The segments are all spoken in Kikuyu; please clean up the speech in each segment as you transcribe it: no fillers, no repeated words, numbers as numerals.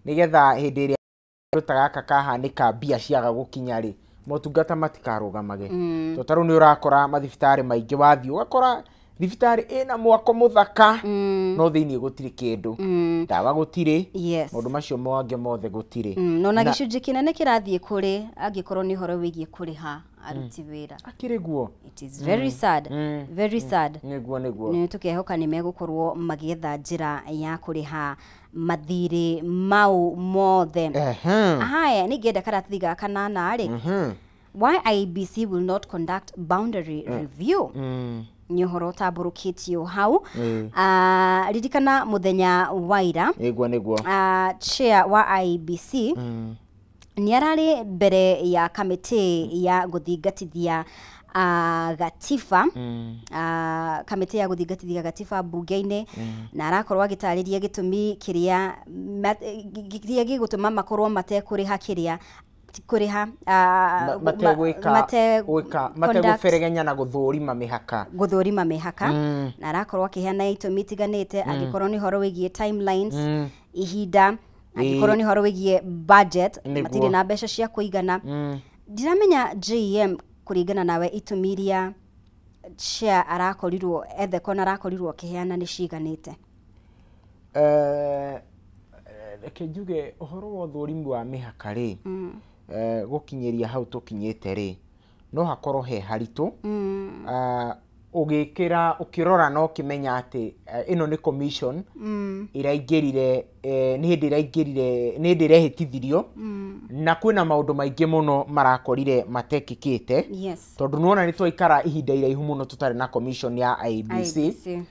Nĩgetha hĩndĩ ĩrĩa kaũndũ ta gaka kahanĩka, mbia ciaga gũkinya rĩ, motungata matikarũgamage. To tarĩu nĩ ũrakora mathibitarĩ maingĩ, wathiĩ ũgakora thibitarĩ ĩna mwako mũthaka, no thĩiniĩ gũtirĩ kĩndũ, ndawa gũtirĩ, maũndũ macio mangĩ mothe gũtirĩ. No na gĩcunjĩ kĩnene kĩrathiĩ kũrĩ angĩkorwo nĩ ũhoro wĩgiĩ kũrĩha aruti wĩra. Akĩrĩ guo. It is very sad, very sad. Nĩguo. Nĩ tũkehoka nĩ megũkorwo magĩetha njĩra ya kũrĩha mathirĩ mau mothe. Haya, ningĩenda karatathi ga kanana rĩ, why IEBC will not conduct boundary review, nĩ ũhoro ũtambũrũkĩtio hau. Ah, ririkana mũthenya wa ira, Nĩguo. Chair wa IEBC nĩ ararĩ mbere ya kamĩtĩ ya gũthingatithia gatiba, kamĩtĩ ya gũthingatithia gatiba mbunge-inĩ, na arakorwo agĩtarĩria gĩtũmi kĩrĩa kĩrĩa gĩgũtũma makorwo matekũrĩha kĩrĩa kũrĩha mategwĩka gwĩka mategũberegenya na gũthũrima mĩhaka. Gũthũrima mĩhaka. Na arakorwo akĩheana itũmi itiganĩte, angĩkorwo nĩ ũhoro wĩgiĩ timelines, ihinda, angĩkorwo nĩ ũhoro wĩgiĩ budget, matirĩ na mbeca cia kũigana. Ndiramenya JM, kũringana nawe, itũmi iria chair arakorirwo Ethekon arakorirwo akĩheana nĩ ciganĩte? Reke njuge ũhoro wa ũthũrimi wa mĩhaka rĩ, gũkinyĩria hau tũkinyĩte rĩ, no hakorwo he haritũ. Ũgĩkĩra ũkĩrora na ũkĩmenya atĩ ĩno nĩ commission ĩraingĩrire, nĩ hĩndĩ ĩraingĩrire, nĩ hĩndĩ ĩrehĩtithirio, na kwĩna maũndũ maingĩ mũno marakorire matekĩkĩte, tondũ nĩwona nĩ twaikara ihinda iraihu mũno tũtarĩ na commission ya IEBC. IEBC.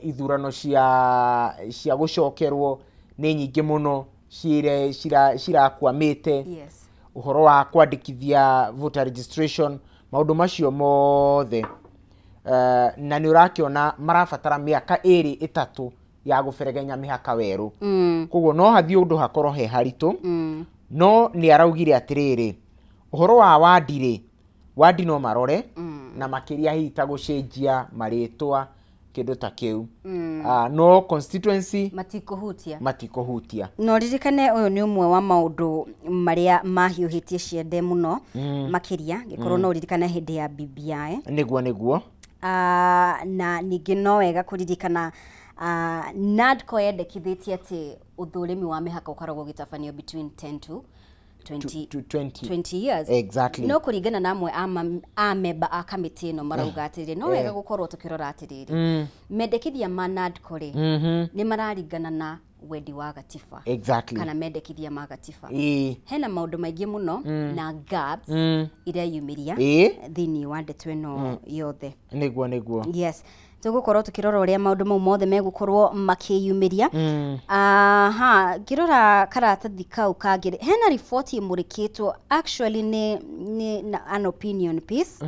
Ithurano cia gũcokerwo nĩ nyingĩ mũno cirakwamĩte. Ũhoro wa kwandĩkithia, voter registration, maũndũ macio mothe, na nĩ ũrakĩona marabatara mĩaka 2 3 ya gũberegenya mĩhaka werũ. Koguo no hathiĩ ũndũ hakorwo he haritũ. No nĩ araugire atĩrĩrĩ, ũhoro wa wandi rĩ, wandi no marore, na makĩria hihi ta gũcenjia marĩtwa, kĩndũ ta kĩu. Ah, no constituency matikũhutia. Matikũhutia. No ririkane ũyũ nĩ ũmwe wa maũndũ marĩa mahiũhĩtie ciende mũno makĩria, ngĩkorwo no ũririkane hĩndĩ ya BBI. Nĩguo. Ah, na ningĩ no wega kũririkana, NADCO yendekithĩtie atĩ ũthũrimi wa mĩhaka ũkoragwo ũgĩtabanio between 10 to 20, To 20. 20 years. No kũringana na amwe a memba a kamĩtĩ ĩno, marauga atĩrĩrĩ, no wega gũkorwo tũkĩrora atĩrĩrĩ, mendekithia ma NADCO rĩ, nĩ mararingana na wendi wa gatiba kana mendekithia ma gatiba. Hena maũndũ maingĩ mũno na gaps ireyumĩria thĩinĩ wa ndeto ĩno yothe. Nĩguo. Yes, tũgũkorwo tũkĩrora ũrĩa maũndũ mau mothe megũkorwo makĩyumĩria. Aha, ngĩrora karatathi kau kangĩ, hena riboti ĩmũrĩkĩtwo, actually nĩ an opinion piece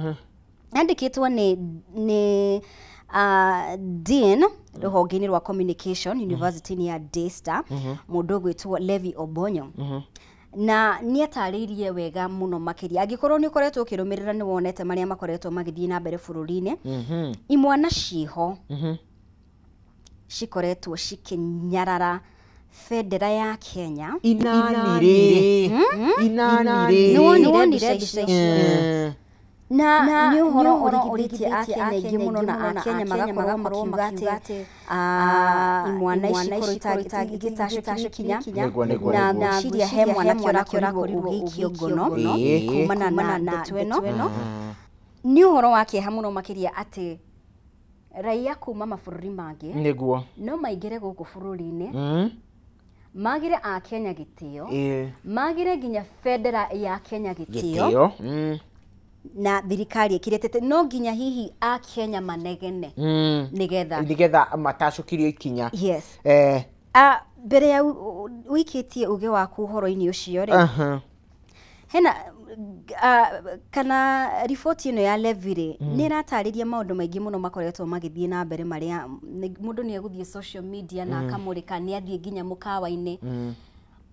yandĩkĩtwo nĩ dean rũhonge-inĩ rwa communication university-inĩ ya Daystar, mũndũ ũgwĩtwo Levi Obonyo, na nĩ atarĩirie wega mũno makĩria. Angĩkorwo nĩ ũkoretwo ũkĩrũmĩrĩra, nĩ wonete marĩa makoretwo magĩthiĩ na mbere bũrũri-inĩ. Imwana ciho cikoretwo cikĩnyarara bendera ya Kenya. Inani rĩ, inani rĩ. Nĩ wonire mbica icio? Na nĩ ũhoro ũrigithĩtie akenya aingĩ mũno, na akenya magakorwo makiuga atĩ imwana ici ikorwo igĩtacũkio ikinya. Nĩguo. Na Nĩguo. ngwĩciria he mwanake ũrakorirwo ũgĩikio ngono kumana na ndeto ĩno. Nĩ ũhoro wa kĩeha mũno makĩria atĩ raia kuma mabũrũri mangĩ no maingĩre gũkũ bũrũri-inĩ, magĩre akenya gĩtĩo, magĩre nginya bendera ya Kenya gĩtĩo, Gĩtĩo. Na thirikari ĩkirĩte no nginya hihi akenya manegene nĩgetha nĩgetha matacũkirio ikinya. Mbere ya ũikĩtie uge waku ũhoro-inĩ ũcio rĩ, hena kana riboti ĩno ya Levi rĩ, nĩ ĩratarĩria maũndũ maingĩ mũno makoretwo magĩthiĩ na mbere, marĩa mũndũ nĩ egũthiĩ social media na akamũrĩka, nĩ athiĩ nginya mũkawa-inĩ,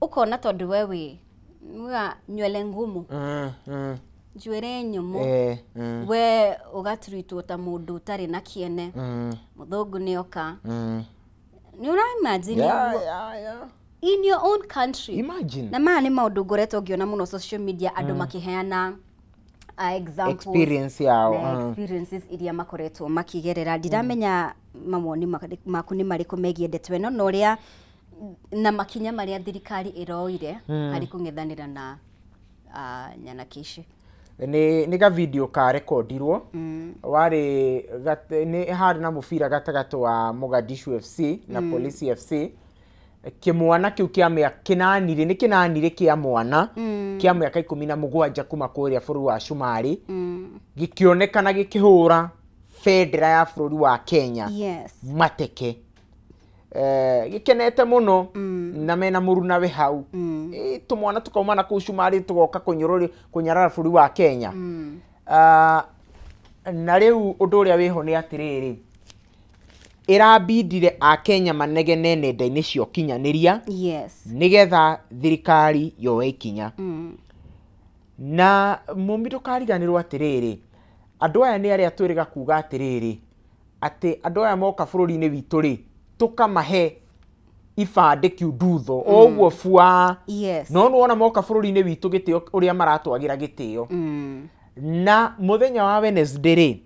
ũkona tondũ we wĩ uga nywele ngumu, njuĩrĩ nyũmũ, we ũgaturitwo ta mũndũ ũtarĩ na kĩene, mũthũngũ nĩ oka, nĩ ũra imagine ũguo? Yeah. In your own country. Imagine. Na maya nĩ maũndũ ngoretwo ngĩona mũno social media, andũ makĩheana examples experience yao na experiences iria makoretwo makigerera. Ndiramenya mawoni maku nĩ marĩkũ megiĩ ndeto ĩno na ũrĩa na makinya marĩa thirikari ĩroire harĩ kũng'ethanĩra na nyanake ici. Nĩ ga video ka rekondirwo warĩ nĩ harĩ na mũbira gatagatĩ wa Mogadishu FC na Police FC. Kĩmwana kĩu kĩa mĩaka kĩnanire, nĩ kĩnanire kĩa mwana kĩa mĩaka 17 kuma kũrĩa bũrũri wa Cumarĩ, gĩkĩonekana gĩkĩhũra bendera ya bũrũri wa Kenya mateke, gĩkenete mũno na mena mũrunawe hau. Tũmwana tũkauma na kũu Cumarĩ tũgoka kũnyarara bũrũri wa Kenya. Na rĩu ũndũ ũrĩa wĩho nĩ atĩrĩrĩ, ĩrabindire akenya manegene nenda-inĩ cia ũkinyanĩria nĩgetha thirikari yoe ikinya. Na mũmbi ndũkariganĩrwo atĩrĩrĩ, andũ aya nĩ arĩa twĩrĩga kuga atĩrĩrĩ, atĩ andũ aya moka bũrũri-inĩ witũ rĩ, tũkamahe ibandĩ kiundutho o ũguo bua. No nĩwona moka bũrũri-inĩ witũ gĩtĩo ũrĩa maratwagĩra gĩtĩo. Na mũthenya wa Wednesday rĩ,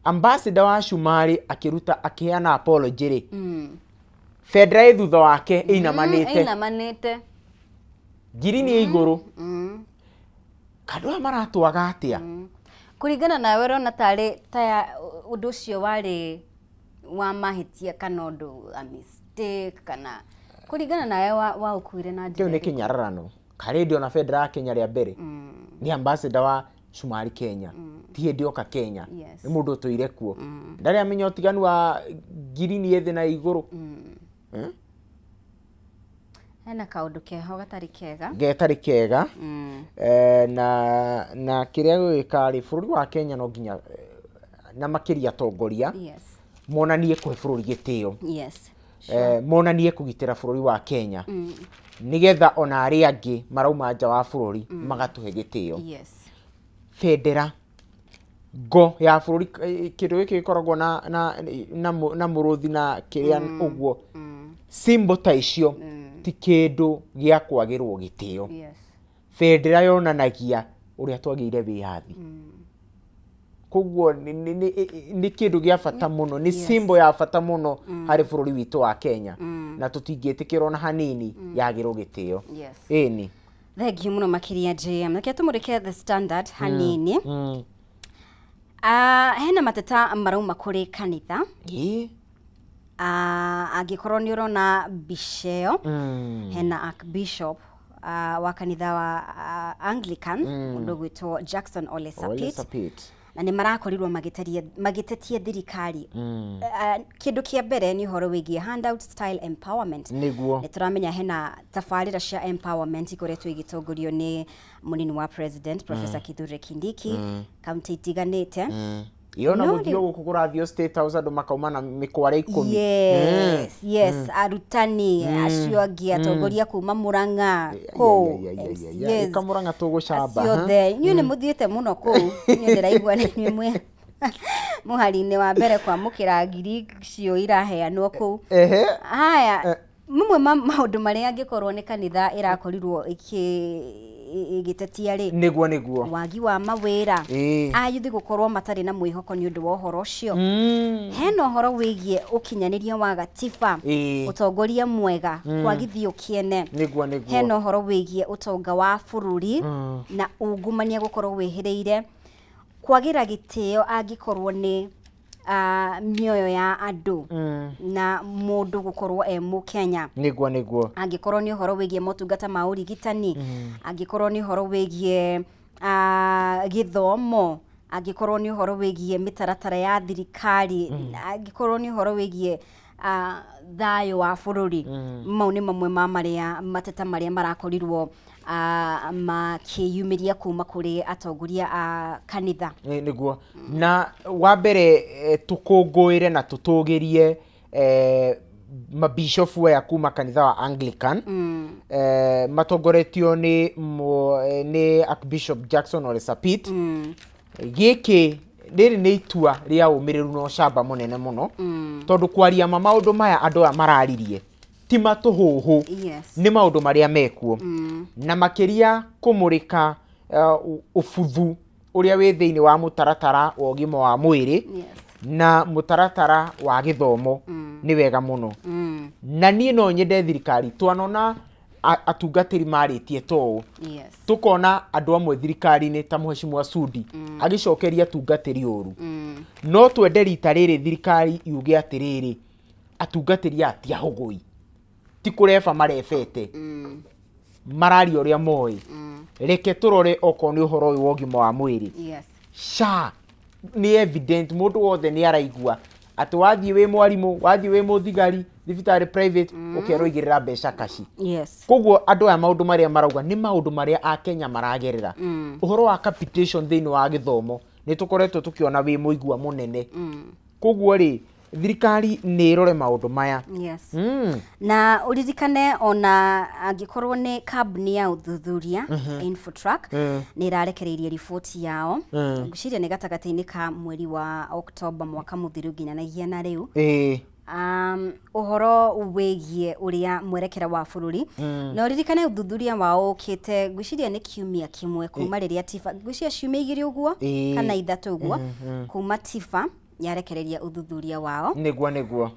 ambassador wa Cumarĩ akĩruta akĩheana apology rĩ, bendera ĩ thutha wake ĩinamanĩte, ĩinamanĩte ngirini ĩ igũrũ. Andũ aya maratwaga atĩa? Kũringana nawe ũrona tarĩ ta ũndũ ũcio warĩ wa mahĩtia kana ũndũ a mistake, kana kũringana nawe wa ũkuire na njĩra kĩu nĩ kĩnyararano. Karĩ ndĩona bendera ya Kenya rĩa mbere nĩ ambassador wa Cumarĩ Kenya, ti hĩndĩ oka Kenya, nĩ mũndũ ũtũire kuo, ndarĩ amenya ũtiganu wa ngirini ĩ thĩ na igũrũ. Hena kaũndũ keho gatarĩ kega, gatarĩ kega. Na kĩrĩa gũgĩka rĩ, bũrũri wa Kenya no nginya na makĩria atongoria monanie kũhe bũrũri gĩtĩo, monanie kũgitĩra bũrũri wa Kenya, nĩgetha ona arĩa angĩ marauma nja wa bũrũri magatũhe gĩtĩo. Bendera ngo ya bũrũri, kĩndũ gĩkĩ gĩkoragwo na mũrũthi na kĩrĩa ũguo, symbol ta icio ti kĩndũ gĩa kwagĩrwo gĩtĩo. Bendera yonanagia ũrĩa twagĩire wĩyathi. Koguo nĩ kĩndũ gĩa bata mũno, nĩ symbol ya bata mũno harĩ bũrũri witũ wa Kenya, na tũtingĩtĩkĩra ona hanini yagĩrwo gĩtĩo. Ĩni thengiũ mũno makĩria JM. Reke tũmũrĩke The Standard hanini. Hena mateta marauma kũrĩ kanitha. Angĩkorwo nĩ ũrona mbica ĩyo, hena Archbishop wa kanitha wa Anglican, mũndũ ũgwĩtwo Jackson Ole Sapit, na nĩ marakorirwo magĩtetia thirikari. Kĩndũ kĩa mbere nĩ ũhoro wĩgiĩ handout style empowerment. Nĩguo nĩ tũramenya hena tabarĩra cia empowerment ikoretwo igĩtongorio nĩ mũnini wa president Professor Kithure Kindiki kaunti itiganĩte. Iona mũthio gũkũ kũrathio State House andũ makauma na mĩkware 10. Yes, yes, arutani acio angĩ atongoria kuma Murang'a kũu. Ĩka Murang'a tũgũcamba. Acio othe inyuĩ nĩ mũthiĩte mũno kũu, inyuĩ ndĩraigua nĩ inyuĩ mwĩ mũhari-inĩ wa mbere kwamũkĩra ngiri icio iraheanwo kũu. Haya, mamwe ma maũndũ marĩa angĩkorwo nĩ kanitha ĩrakorirwo ĩgĩtetia rĩ, nĩguo nĩguo wagi wa mawĩra, ayuthi gũkorwo matarĩ na mwĩhoko nĩ ũndũ wa ũhoro ũcio. Hena ũhoro wĩgiĩ ũkinyanĩria wa gatiba, ũtongoria mwega, kwagithio kĩene. Nĩguo nĩguo. Hena ũhoro wĩgiĩ ũtonga wa bũrũri na ungumania gũkorwo wĩhĩrĩire, kwagĩra gĩtĩo angĩkorwo nĩ mĩoyo ya andũ na mũndũ gũkorwo e mũkenya. Nĩguo nĩguo. Angĩkorwo nĩ ũhoro wĩgiĩ motungata ma ũrigitani, angĩkorwo nĩ ũhoro wĩgiĩ gĩthomo, angĩkorwo nĩ ũhoro wĩgiĩ mĩtaratara ya thirikari, angĩkorwo nĩ ũhoro wĩgiĩ thayũ wa bũrũri. Mau nĩ mamwe ma marĩa mateta marĩa marakorirwo makĩyumĩria kuma kũrĩ atongoria a kanitha. Nĩguo. Na wa mbere tũkũngũĩre na tũtũgĩrie mabishofu aya kuma kanitha wa Anglican, matongoretio nĩ Archbishop Jackson Ole Sapit. Gĩkĩ rĩrĩ nĩ itua rĩa ũmĩrĩru na ũcamba mũnene mũno, tondũ kwaria ma maũndũ maya andũ aya mararirie Ti matũhũhũ. Nĩ maũndũ marĩa mekuo. Na makĩria kũmũrĩka ũbuthu ũrĩa wĩ thĩinĩ wa mũtaratara wa ũgima wa mwĩrĩ na mũtaratara wa gĩthomo nĩ wega mũno. Na niĩ no nyende thirikari twanona atungatĩri marĩtie ta ũũ. Tukona andũ amwe thirikari-inĩ ta Mheshimiwa Sudi agĩcokeria atungatĩri ũru. No twende rita rĩrĩ thirikari yuge atĩrĩrĩ, atungatĩri aya ti ahũgũi, ti kũreba marebete, mararia ũrĩa moĩ. Reke tũrore okorwo nĩ ũhoro ũyũ wa ũgima wa mwĩrĩ. SHA nĩ evident, mũndũ wothe nĩ araigua atĩ wathiĩ wĩ mwarimũ, wathiĩ wĩ mũthigari thibitarĩ private, ũkerwo igĩrĩra mbeca kaci. Koguo andũ aya maũndũ marĩa marauga nĩ maũndũ marĩa akenya maragerera. Ũhoro wa capitation thĩinĩ wa gĩthomo nĩ tũkoretwo tũkĩona wĩ mũigua mũnene. Koguo rĩ, thirikari nĩ ĩrore maũndũ maya. Na ũririkane ona angĩkorwo nĩ kambuni ya ũthuthuria Infotrack nĩ ĩrarekereirie riboti yao. Ngwĩciria nĩ gatagatĩ-inĩ ka mweri wa Oktoba mwaka mũthiru nginyanagia na rĩu. Ũhoro wĩgiĩ ũrĩa mwerekera wa bũrũri. Na ũririkane ũthuthuria wao ũkĩte ngwĩciria nĩ kiumia kĩmwe kuma rĩrĩa TIFA, ngwĩciria ciumia igĩrĩ ũguo kana ithatũ ũguo kuma TIFA yarekereria ũthuthuria wao. Nĩguo.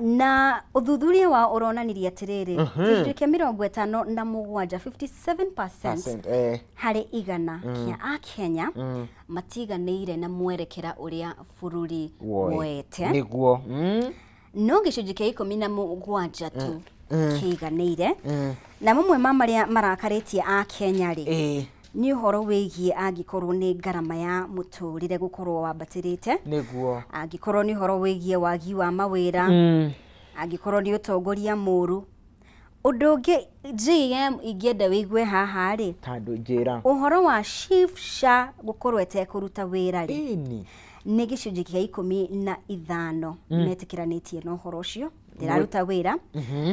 Na ũthuthuria wao ũronanirie atĩrĩrĩ, gĩcunjĩ kĩa 57, 57% harĩ igana kĩa akenya matiganĩire na mwerekera ũrĩa bũrũri woete. Nĩguo. No gĩcunjĩ kĩa 17 tu kĩiganĩire. Na mamwe ma marĩa marakarĩtie akenya rĩ, nĩ ũhoro wĩgiĩ angĩkorwo nĩ ngarama ya mũtũrĩre gũkorwo wambatĩrĩte. Nĩguo. Angĩkorwo nĩ ũhoro wĩgiĩ wagi wa mawĩra, angĩkorwo nĩ ũtongoria mũru. Ũndũ ũngĩ JM ingĩenda wĩigue haha rĩ, tondũ njĩra ũhoro wa SHIF SHA gũkorwo ĩtekũruta wĩra rĩ, nĩ gĩcunjĩ kĩa 15 metĩkĩranĩtie na ũhoro ũcio, ndĩraruta wĩra.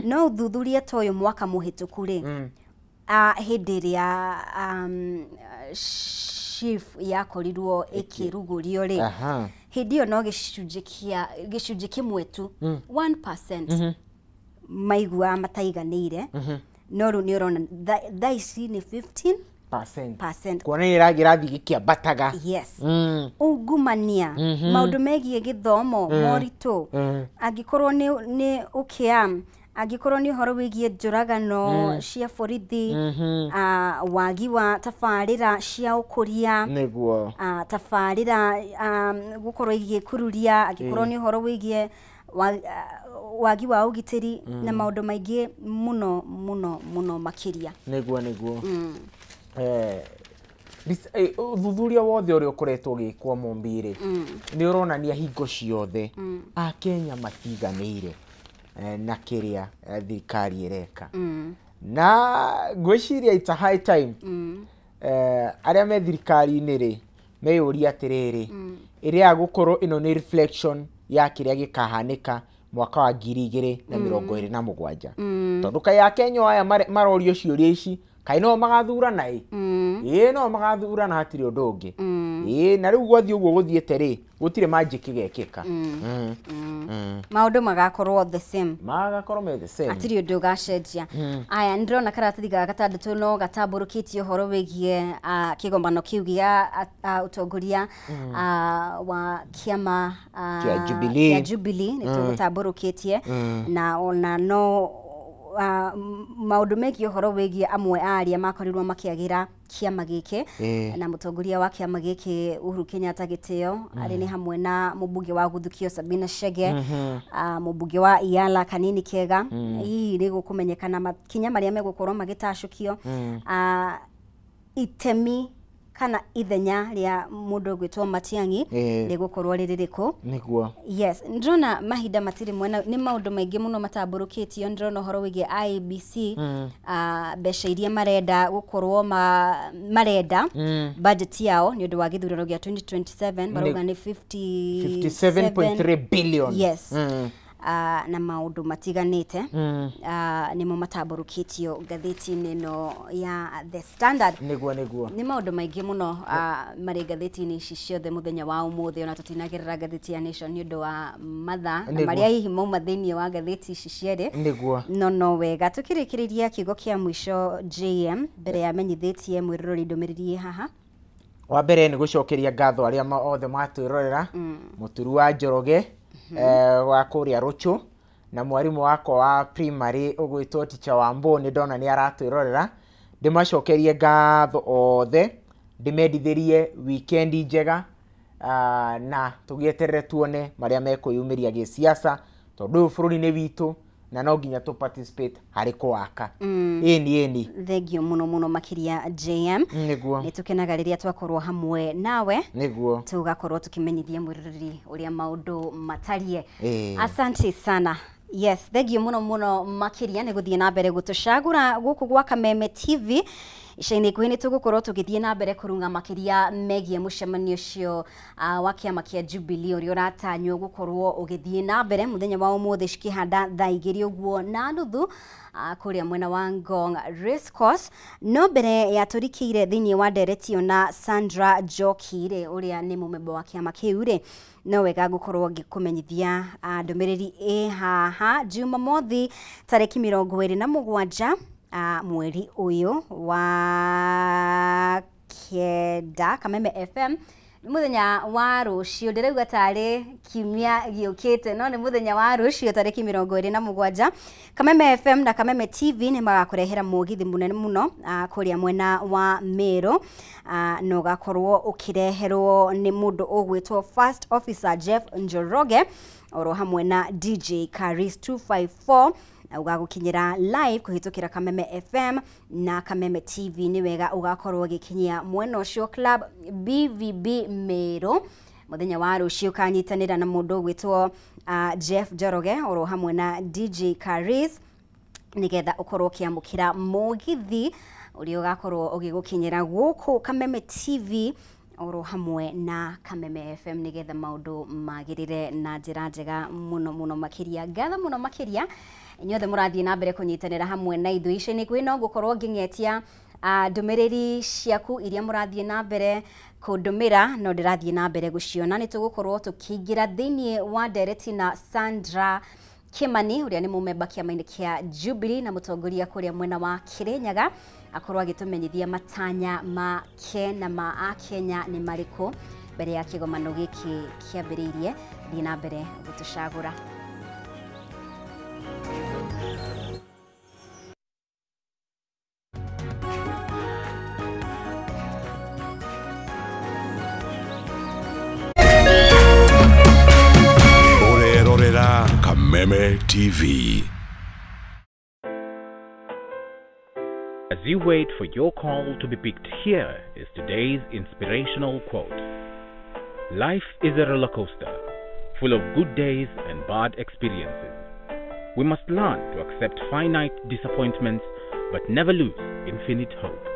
No ũthuthuria ta ũyũ mwaka mũhĩtũku rĩ, hĩndĩ ĩrĩa SHIF yakorirwo ĩkĩrugũrio rĩ, hĩndĩ ĩyo no gĩcunjĩ kĩmwe tu 1% maiguaga mataiganĩire. No rĩu nĩ ũrona thaa ici nĩ 15%. Kuona nĩ ĩrathiĩ gĩkĩambataga. Ungumania, maũndũ megiĩ gĩthomo, moritũ, angĩkorwo nĩ ũkĩa, angĩkorwo nĩ ũhoro wĩgiĩ njũragano cia borithi, wagi wa tabarĩra cia ũkũria, nĩguo, tabarĩra gũkorwo igĩkururia, angĩkorwo nĩ ũhoro wĩgiĩ wagi wa ũgitĩri na maũndũ maingĩ mũno mũno mũno makĩria. Nĩguo. Ũthuthuria wothe ũrĩa ũkoretwo ũgĩkwo Mũmbi-rĩ, nĩ ũronania hingo ciothe akenya matiganĩire na kĩrĩa thirikari ĩreka. Na ngwĩciria it's a high time arĩa me thirikari-inĩ rĩ meyũrie atĩrĩrĩ, ĩrĩa gũkorwo ĩno nĩ reflection ya kĩrĩa gĩkahanĩka mwaka wa 2027. Tondũ kaĩ akenya aya marorio ciũria ici, kaĩ no magathurana ĩ? Ĩĩ no magathurana, hatirĩ ũndũ ũngĩ. Ĩĩ na rĩu gwathiĩ ũguo gũthiĩte rĩ, gũtirĩ magic gĩgekĩka. Maũndũ magakorwo the same. Magakorwo me the same. Hatirĩ ũndũ ũgacenjia. Aya, nĩndĩrona karatathi ga gatandatũ no gatambũrũkĩtie ũhoro wĩgiĩ kĩgomano kĩu gĩa ũtongoria wa kĩama kĩa Jubilee. Kĩa Jubilee nĩ tũgũtambũrũkĩtie na ona no maũndũ megiĩ ũhoro wĩgiĩ amwe a arĩa makorirwo makĩagĩra kĩama gĩkĩ na mũtongoria wa kĩama gĩkĩ Uhuru Kenyatta gĩtĩo arĩ nĩ hamwe na mũmbunge wa Guthukio Sabina Chege, mũmbunge wa Iala Kanini Kega. Hihi nĩ gũkũmenyekana makinya marĩa megũkorwo magĩtacũkio, itemi kana ithenya rĩa mũndũ ũgwĩtwo Matiang'i rĩgũkorwo rĩrĩ rĩrĩkũ. Nĩguo. Yes, ndĩrona mahinda matirĩ mwena, nĩ maũndũ maingĩ mũno matambũrũkĩtio. Ndĩrona ũhoro wĩgiĩ IEBC, mbeca iria marenda gũkorwo marenda budget yao nĩ ũndũ wa gĩthurano gĩa 2027 marauga nĩ 57.3 billion. Yes. na maũndũ matiganĩte nĩmo matambũrũkĩtio ngathĩti-inĩ ĩno ya The Standard. Nĩguo nĩguo. Nĩ maũndũ maingĩ mũno marĩ ngathĩti-inĩ ici ciothe mũthenya wa ũmũthĩ, ona tũtinagerera ngathĩti ya Nation nĩ ũndũ wa mathaa na marĩa hihi mauma thĩinĩ wa ngathĩti ici cierĩ. Nĩguo. No wega tũkĩrĩkĩrĩria kiugo kĩa mũico JM mbere ya menyithĩtie mwĩroreri ndũmĩrĩri haha. Wa mbere nĩ gũcokeria ngatho arĩa othe matwĩrorera, Mũturu wa Njoroge wa kũrĩa Rũchũ na mwarimũ wakwa wa primary ũgwĩtwo Teacher Wambo nĩ ndona nĩ aratwĩrorera. Ndĩmacokerie ngatho othe, ndĩmendithĩrie weekend njega, na tũgĩeterere tuone marĩa mekwĩyumĩria gĩsiasa tondũ ũyũ bũrũri nĩ witũ na no nginya tũ participate harĩ kũwaka. Ĩni ĩni. Thengio mũno mũno makĩria JM. Nĩguo. Nĩ tũkenaga rĩrĩa twakorwo hamwe nawe. Nĩguo. Tũgakorwo tũkĩmenyithia mwĩroreri ũrĩa maũndũ matariĩ. Asante sana. Yes, thengio mũno mũno makĩria nĩ gũthiĩ na mbere gũtũcagũra gũkũ gwa Kameme TV. Ica-inĩ ikuhĩ nĩ tũgũkorwo tũgĩthiĩ na mbere kũrung'a makĩria megiĩ mũcemanio ũcio wa kĩama kĩa Jubilee ũrĩa ũratanywo gũkorwo ũgĩthiĩ na mbere mũthenya wa ũmũthĩ cikĩhanda thaa igĩrĩ ũguo na nuthu kũrĩa mwena wa Ngong Racecourse. No mbere ya tũrikĩire thĩinĩ wa ndereti ĩyo na Sandra Njoki rĩ, ũrĩa nĩ mũmemba wa kĩama kĩu rĩ, no wega ngũkorwo ngĩkũmenyithia ndũmĩrĩri ĩ haha. Jumamothi tarĩki 27 mweri ũyũ wa 9 Kameme FM nĩ mũthenya wa rũciũ, ndĩrauga tarĩ kiumia gĩũkĩte no nĩ mũthenya wa rũciũ tarĩki 27 Kameme FM na Kameme TV nĩ magakũrehera mũgithi mũnene mũno kũrĩa mwena wa Meru, na ũgakorwo ũkĩreherwo nĩ mũndũ ũgwĩtwo First Officer Jeff Njoroge oro hamwe na DJ Karis 254 ũgagũkinyĩra live kũhĩtũkĩra Kameme FM na Kameme TV. Nĩ wega ũgakorwo ũgĩkinyia mwena ũcio Club BVB Meru mũthenya wa rũciũ, ũkanyitanĩra na mũndũ ũgwĩtwo Jeff Njoroge oro hamwe na DJ Karis nĩgetha ũkorwo ũkĩamũkĩra mũgithi ũrĩa ũgakorwo ũgĩgũkinyĩra gũkũ Kameme TV oro hamwe na Kameme FM nĩgetha maũndũ magĩrĩre na njĩra njega mũno mũno makĩria. Ngatho mũno makĩria inyuothe mũrathiĩ na mbere kũnyitanĩra hamwe na ithuĩ. Ica-inĩ ikuhĩ no ngũkorwo ngĩng'etia ndũmĩrĩri ciaku iria mũrathiĩ na mbere kũndũmĩra, no ndĩrathiĩ na mbere gũciona. Nĩ tũgũkorwo tũkĩingĩra thĩinĩ wa ndereti na Sandra Kimani ũrĩa nĩ mũmemba kĩama-inĩ kĩa Jubilee na mũtongoria kũrĩa mwena wa Kirinyaga, akorwo agĩtũmenyithia matanya make na ma akenya nĩ marĩkũ mbere ya kĩgomano gĩkĩ kĩambĩrĩirie. Thiĩ na mbere gũtũcagũra. Kameme TV. As you wait for your call to be picked, here is today's inspirational quote. Life is a roller coaster, full of good days and bad experiences. We must learn to accept finite disappointments, but never lose infinite hope.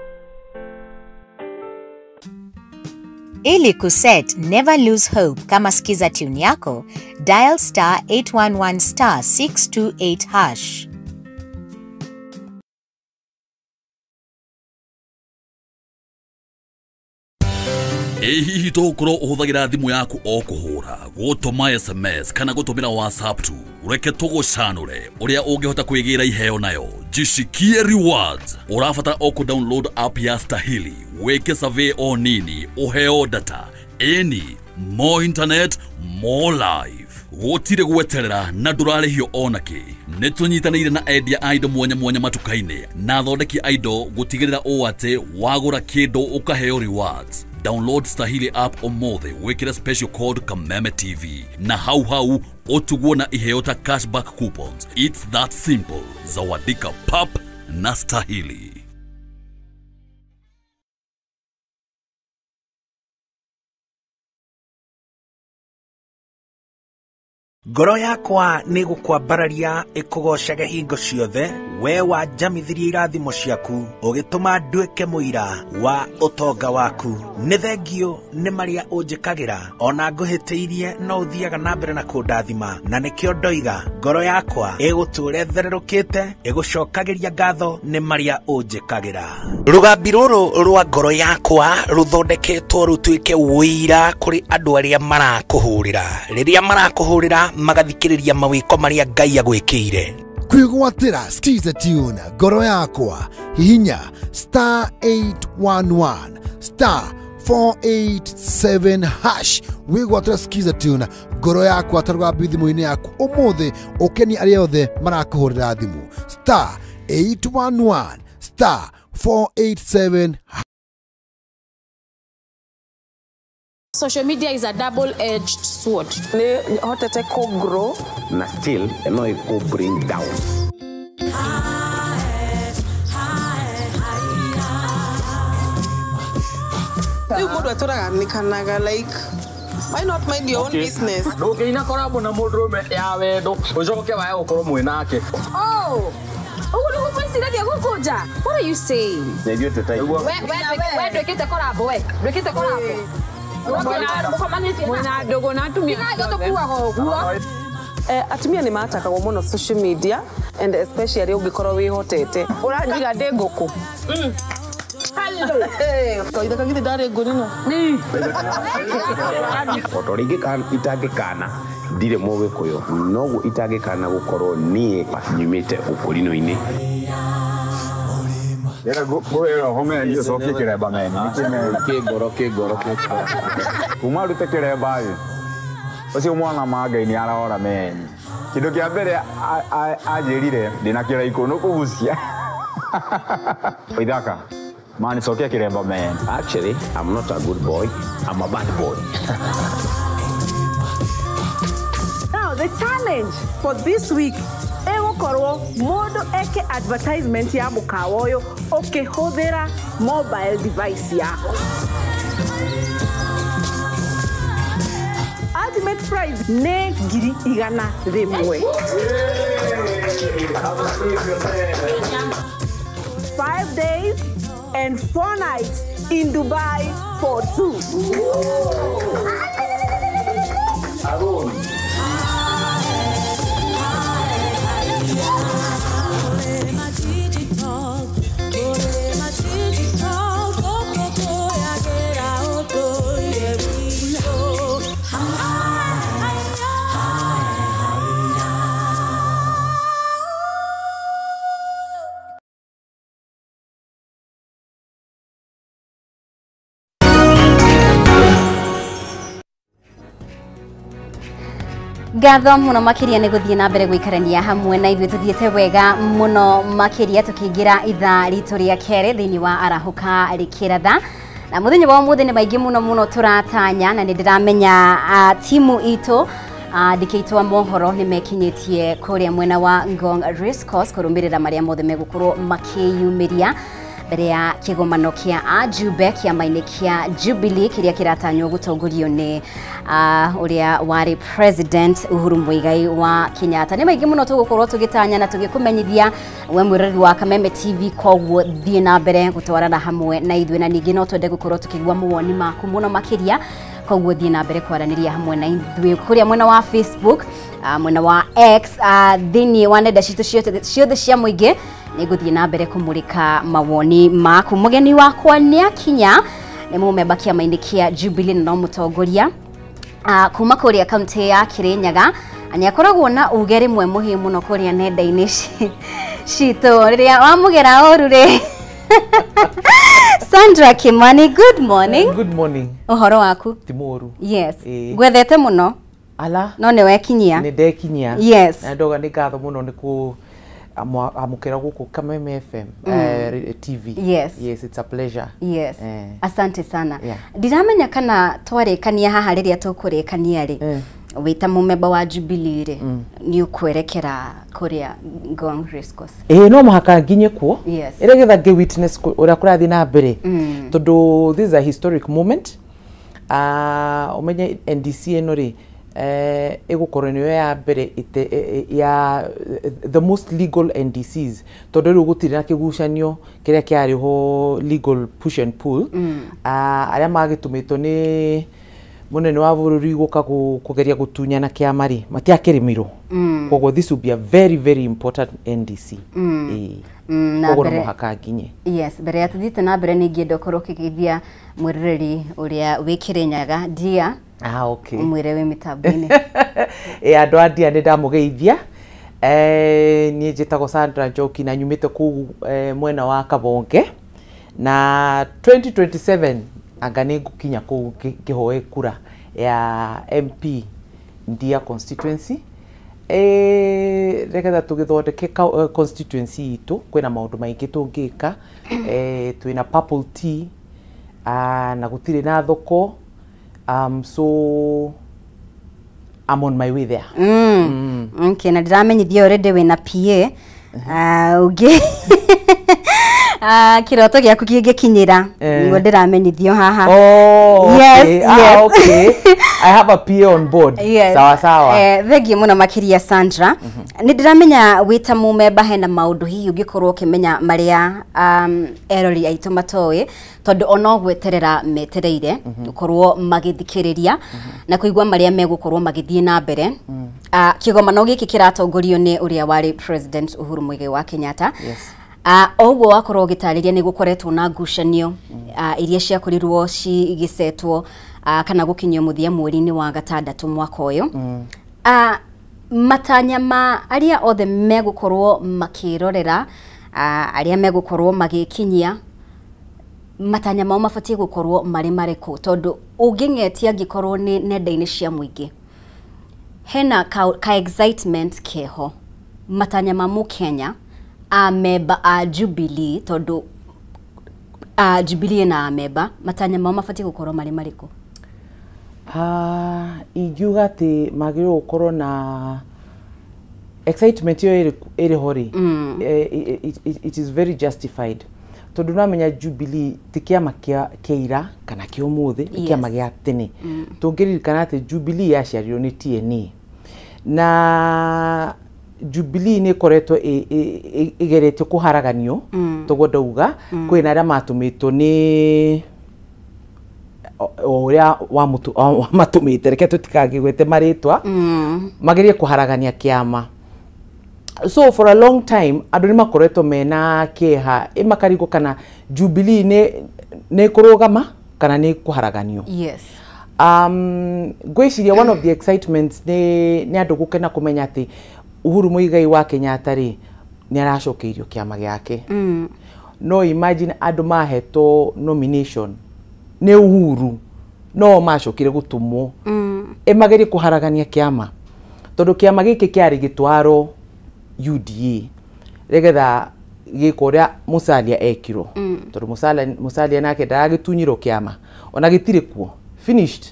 Ili kuset Never Lose Hope kama skiza tune yako, dial star 811 star 628 hash. Ĩ hihi tũgũkorwo ũhũthagĩra thimũ yaku o kũhũra, gũtũma SMS kana gũtũmĩra WhatsApp tu? Reke tũgũcanũre ũrĩa ũngĩhota kwĩgĩra iheo nayo. Jishikie rewards. Ũrabatara o kũ-download app ya Stahili, wĩke survey o nini, ũheo data. Ĩni, more internet, more life. Gũtirĩ gweterera na ndũrarĩhio onakĩ. Nĩ tũnyitanĩire na endia a indo mwanya mwanya matuka-inĩ na athondeki a indo gũtigĩrĩra ũũ atĩ wagũra kĩndũ ũkaheo rewards. Download Stahili app ũmũthĩ, wĩkĩre special code Kameme TV na hau hau ũtugwo na iheo ta cashback coupons. It's that simple. Zawadika pap na Stahili. Ngoro yakwa nĩ gũkwambararia ĩkũgocage hingo ciothe, We wanjamithirie irathimo ciaku ũgĩtũma nduĩke mũira wa ũtonga waku. Nĩ thengio nĩ marĩa ũnjĩkagĩra, ona ngũhĩtĩirie no ũthiaga na mbere na kũndathima, na nĩkĩo ndoiga ngoro yakwa ĩgũtũũra ĩthererũkĩte ĩgũcokagĩria ngatho nĩ marĩa ũnjĩkagĩra. Rũgambi rũrũ rwa ngoro yakwa rũthondeketwo rũtuĩke ũira kũrĩ andũ arĩa marakũhũrĩra. Rĩrĩa marakũhũrĩra magathikĩrĩria mawĩko marĩa Ngai agwĩkĩire. Kwĩgwatĩra Skiza Tune ngoro yakwa, hihinya star 811 star 487 hash wĩgwatĩra Skiza Tune ngoro yakwa ta rũgambi thimũ-inĩ yaku ũmũthĩ, ũkenie arĩa othe marakũhũrĩra thimũ star 811 star 487. Social media is a double-edged sword. Nĩ hotete kũ grow na still no ĩkũ bring down. Rĩu mũndũ atũraga nĩkanaga like why not mind your own business? Ndũngĩina korabo na mũndũrũme ya wendo ũcoke wae gũkorwo mwĩ nake. Oh, ũguo nĩguo mwĩciragia gũkũ nja? What are you saying? We ndwĩkĩte korabo, we ndwĩkĩte korabo. Mwĩna ndũgũ na atumia atumia nĩ matakagwo mũno social media and especially ũngĩkorwo wĩhotete. Ũranjiga ndĩ ngũkũ. Kaitha githĩ ndarĩ ngũrino. Ota ũrĩa itangĩkana ndirĩ mũgĩkũyũ, noguo itangĩkana gũkorwo niĩ nyumĩte ũkũrino-inĩ. Kĩngoro kuma rute kĩremba ĩ ũcio mwana ma Ngai nĩ arahora meni. Kĩndũ kĩa mbere anjĩrire ndĩna kĩraikũ nĩ kũgucia. Ithaka mani cokia kĩremba meni. Actually, I'm not a good boy, I'm a bad boy. Now the challenge for this week ĩgũkorwo mũndũ eke advertisement ya mũkawa ũyũ ũkĩhũthĩra mobile device yaku. Ultimate prize nĩ 100,000. 5 days and 4 nights in Dubai for 2. Ngatho muno makiria nĩ gũthiĩ na mbere gũikarania hamwe na ithuĩ tũthiĩte wega mũno makiria tũkĩingĩra ithaa ritũ rĩa kerĩ thĩinĩ wa arahũka rĩkĩratha. Na mũthenya wa ũmũthĩ nĩ maingĩ mũno mũno tũratanya, na nĩ ndĩramenya timu itũ andĩkĩtwo mohoro nĩ mekinyĩtie kũrĩa mwena wa Ngong Race Course kũrũmĩrĩra marĩa mothe megũkorwo makĩyumĩria mbere ya kĩgomano kĩa Ajube kĩama-inĩ kĩa Jubilee kĩrĩa kĩratanywo gũtongorio nĩ ũrĩa warĩ President Uhuru Muigai wa Kenyatta. Nĩ maingĩ mũno tũgũkorwo tũgĩtanya na tũgĩkũmenyithia we mwĩroreri wa Kameme TV, koguo thiĩ na mbere gũtwarana hamwe na ithuĩ, na ningĩ no twende gũkorwo tũkĩigua mawoni maku mũno makĩria, koguo thiĩ na mbere kwaranĩria hamwe na ithuĩ kũrĩa mwena wa Facebook, mwena wa X, thĩinĩ wa nenda citũ ciothe cia mũingĩ. Nĩngũthiĩ na mbere kũmũrĩka mawoni maku. Mũgeni wakwa nĩ akinya, nĩ mũmemba kĩama-inĩ kĩa Jubilee na no mũtongoria kuma kũrĩa kaunti ya Kirinyaga. Nĩ akoragwo na uge rĩmwe mũhiũ mũno kũrĩa nenda-inĩ citũ rĩrĩa wamũgera ũru rĩ. Sandra Kimani, good morning. Good morning. Ũhoro waku? Ti mũru. Yes. Ngwethete mũno. Ala. No nĩ wekinyia. Nĩ ndekinyia. Yes. Na ndoga nĩ ngatho mũno nĩ kũ amukera guku Kameme FM TV. Yes. Yes, it's a pleasure. Yes. Asante sana. Yeah. Ndiramenya kana twarĩkania haha rĩrĩa tũkũrĩkania rĩ, wĩta mũmemba wa Jubilee rĩ, nĩ ũkwerekera kũrĩa Ngong Race Course? Ĩĩ, no mũhaka nginye kuo. Yes. Ĩrĩa getha ngĩ witness ũrĩa kũrathiĩ na mbere. Tondũ this is a historic moment. Ũmenye NDC ĩno rĩ, Ĩgũkorwo nĩyo ya mbere ya the most legal NDCs, tondũ rĩu gũtirĩ na kĩgucanio kĩrĩa kĩarĩ ho, legal push and pull. Arĩa magĩtũmĩtwo nĩ mũnene wa bũrũri gũka kũgeria gũtunyana kĩama rĩ, matiakĩrĩmĩrwo. Koguo this will be a very very important NDC. Koguo no mũhaka nginye. Yes, mbere ya tũthiĩte na mbere nĩ ingĩenda ũkorwo ũkĩgeithia mwĩroreri ũrĩa wĩ Kĩrĩnyaga Ndia. Ah, okay. Mwĩre wĩ mĩtambo-inĩ. Andũ a Ndia nĩ ndamũgeithia. Niĩ njĩtagwo Sandra Njoki na nyumĩte kũu mwena wa Kabonge, na 2027 anga nĩ ngũkinya kũu ngĩhoe kura ya MP Ndia constituency. Regetha tũgĩthondeke constituency itũ, kwĩna maũndũ maingĩ tũngĩka. Twĩna purple tea, na gũtirĩ na thoko. So I'm on my way there. Okay, na ndĩramenyithia already wĩna PA. Ũngĩ kĩroto gĩaku kĩngĩkinyĩra nĩguo ndĩramenyithio haha. Oh, okay. Yes, yes. Okay. I have a PA on board. Yes. Sawa sawa. Thengiũ mũno makĩria Sandra. Nĩ ndĩramenya wĩ ta mũmemba hena maũndũ hihi ũngĩkorwo ũkĩmenya marĩa erori aitũ matoĩ, tondũ ona gweterera metereire gũkorwo magĩthikĩrĩria na kũigua marĩa megũkorwo magĩthiĩ na mbere. Kĩgomano gĩkĩ kĩratongorio nĩ ũrĩa warĩ President Uhuru Muigai wa Kenyatta. Yes. Oguo wakorwo ũgĩtarĩria nĩ gũkoretwo na ngucanio iria ciakorirwo cigĩcetwo kana gũkinyio mũthia mweri-inĩ wa gatandatũ mwaka ũyũ. Matanya ma arĩa othe megũkorwo makĩrorera, arĩa megũkorwo magĩkinyia matanya mao mabatiĩ gũkorwo marĩ marĩkũ, tondũ ũngĩng'etia angĩkorwo nĩ nenda-inĩ cia mũingĩ hena ka excitement keho. Matanya ma mũkenya amemba a Jubilee, tondũ Jubilee na amemba, matanya mao mabatiĩ gũkorwo marĩ marĩkũ? Ingiuga atĩ magĩrĩirwo gũkorwo na excitement ĩyo ĩrĩ ho rĩ, it is very justified, tondũ namenya Jubilee ti kĩama kĩa ira kana kĩa ũmũthĩ, nĩ kĩama gĩa tene. Tũngĩririkana atĩ Jubilee yaciarirwo nĩ TNA, na Jubilee nĩ ĩkoretwo ĩgeretio kũharaganio. Toguo ndauga kwĩna arĩa matũmĩtwo nĩ o ũrĩa wamatũmĩte, reke tũtikangĩgwete marĩtwa, magerie kũharagania kĩama. So for a long time andũ nĩ makoretwo mena kĩeha, makarigwo kana Jubilee nĩ kũrũgama kana nĩ kũharaganio. Yes. Ngwĩciria one of the excitements nĩ andũ gũkena kũmenya atĩ Uhuru Muigai wa Kenyatta rĩ nĩ aracokeirio kĩama gĩake. No imagine andũ mahetwo nomination nĩ Uhuru no macokire gũtũmwo ĩmagerie kũharagania kĩama, tondũ kĩama gĩkĩ kĩarĩ gĩtwaro UDA rĩgetha gĩko ũrĩa Musalia ekirwo, tondũ Musalia nake ndaragĩtunyirwo kĩama, ona gĩtirĩ kuo, finished.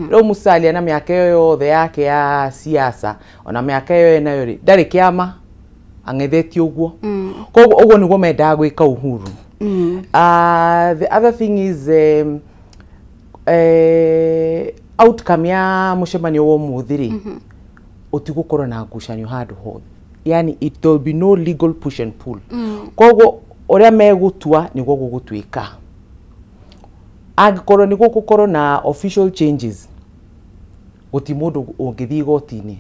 Rĩu Musalia na mĩaka ĩyo yothe yake ya siasa, ona mĩaka ĩyo enayo rĩ, ndarĩ kĩama, ang'ethetio ũguo. Koguo ũguo nĩguo mendaga gwĩka Uhuru. The other thing is outcome ya mũcemanio wa ũmũthĩ rĩ, ũtigũkorwo na ngucanio handũ hothe, yani it will be no legal push and pull. Koguo ũrĩa megũtua nĩguo gũgũtuĩka. Angĩkorwo nĩ gũgũkorwo na official changes, gũti mũndũ ũngĩthiĩ igoti-inĩ.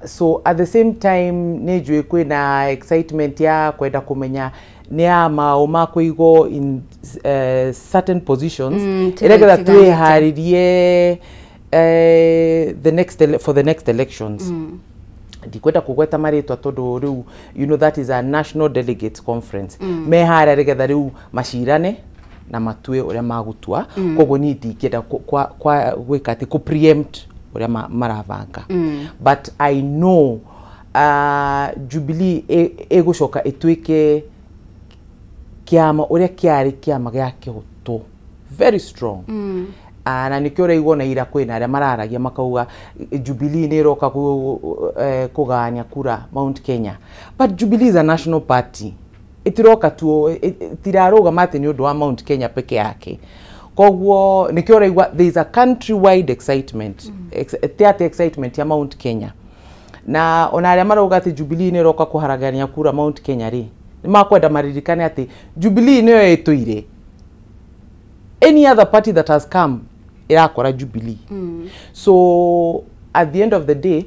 So at the same time nĩ njũĩ kwĩna excitement ya kwenda kũmenya nĩ a maũ makũigwo in certain positions, ĩrĩgetha twĩharĩrie for the next elections. Ndikwenda kũgweta marĩtwa tondũ rĩu you know that is a national delegates conference. Me harĩa rĩgetha rĩu macirane na matue ũrĩa magũtua. Koguo niĩ ndingĩenda gwĩka atĩ kũ preempt ũrĩa marabanga. But I know Jubilee ĩgũcoka ĩtuĩke kĩama ũrĩa kĩarĩ kĩama gĩa kĩhooto, very strong. Na nĩkĩo ũraigua ona ira kwĩna arĩa mararagia makauga Jubilee nĩ ĩroka kũgayania kura Mount Kenya. But Jubilee is a national party, ĩtiroka tu, ĩtirarũgama atĩ nĩ ũndũ wa Mount Kenya peke yake. Koguo nĩkĩo ũraigua there is a country wide excitement, ti atĩ excitement ya Mount Kenya. Na ona arĩa marauga atĩ Jubilee nĩ ĩroka kũharagania kura Mount Kenya rĩ, nĩ makwenda maririkane atĩ Jubilee nĩyo ĩtũire. Any other party that has come ĩrakora Jubilee. So at the end of the day,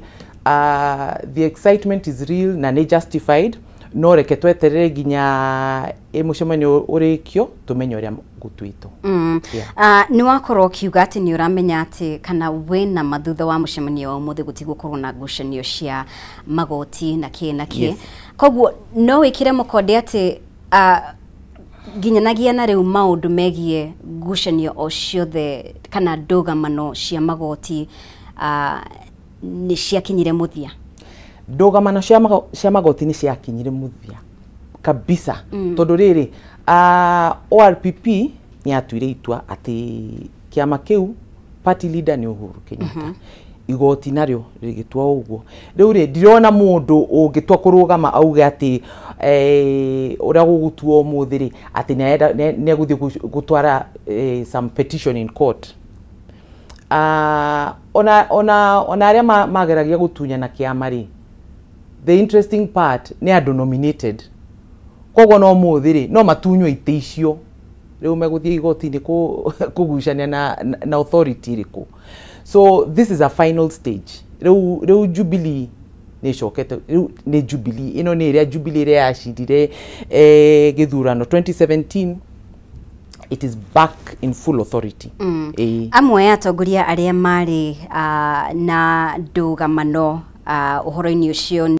the excitement is real na nĩ justified, no reke tweterere nginya mũcemanio ũrĩkio tũmenye ũrĩa gũtuĩtwo. Yeah. Nĩ wakorwo ũkiuga atĩ nĩ ũramenya atĩ kana wĩna mathutha wa mũcemanio wa ũmũthĩ gũtigũkorwo na ngucanio cia magoti na kĩ na kĩ. Yes. Koguo no wĩkĩre mũkonde atĩ nginyanagia na rĩu maũndũ megiĩ ngucanio o ciothe kana ndũgamano cia magoti nĩ ciakinyire mũthia. Ndũgamano cia magoti nĩ ciakinyire mũthia kabisa. Tondũ rĩrĩ, ORPP nĩ yatuire itua atĩ kĩama kĩu party leader nĩ Uhuru Kenyatta. Igoti narĩo rĩgĩtua ũguo. Rĩu rĩ, ndirona mũndũ ũngĩtua kũrũgama auge atĩ ũrĩa gũgũtuo ũmũthĩ rĩ, atĩ nĩ egũthiĩ gũtwara some petition in court. Ona arĩa mageragia gũtunyana kĩama rĩ, the interesting part nĩ andũ nominated. Koguo no mũthĩ rĩ, no matunywo itĩ icio. Rĩu megũthiĩ igoti-inĩ kũgucania na authority ĩrĩkũ. So this is a final stage. Rĩu Jubilee nĩ ĩcokete, rĩu nĩ Jubilee ĩno nĩ ĩrĩa Jubilee ĩrĩa yacindire gĩthurano 2017. It is back in full authority. Amwe atongoria arĩa marĩ na ndũgamano ũhoro-inĩ ũcio.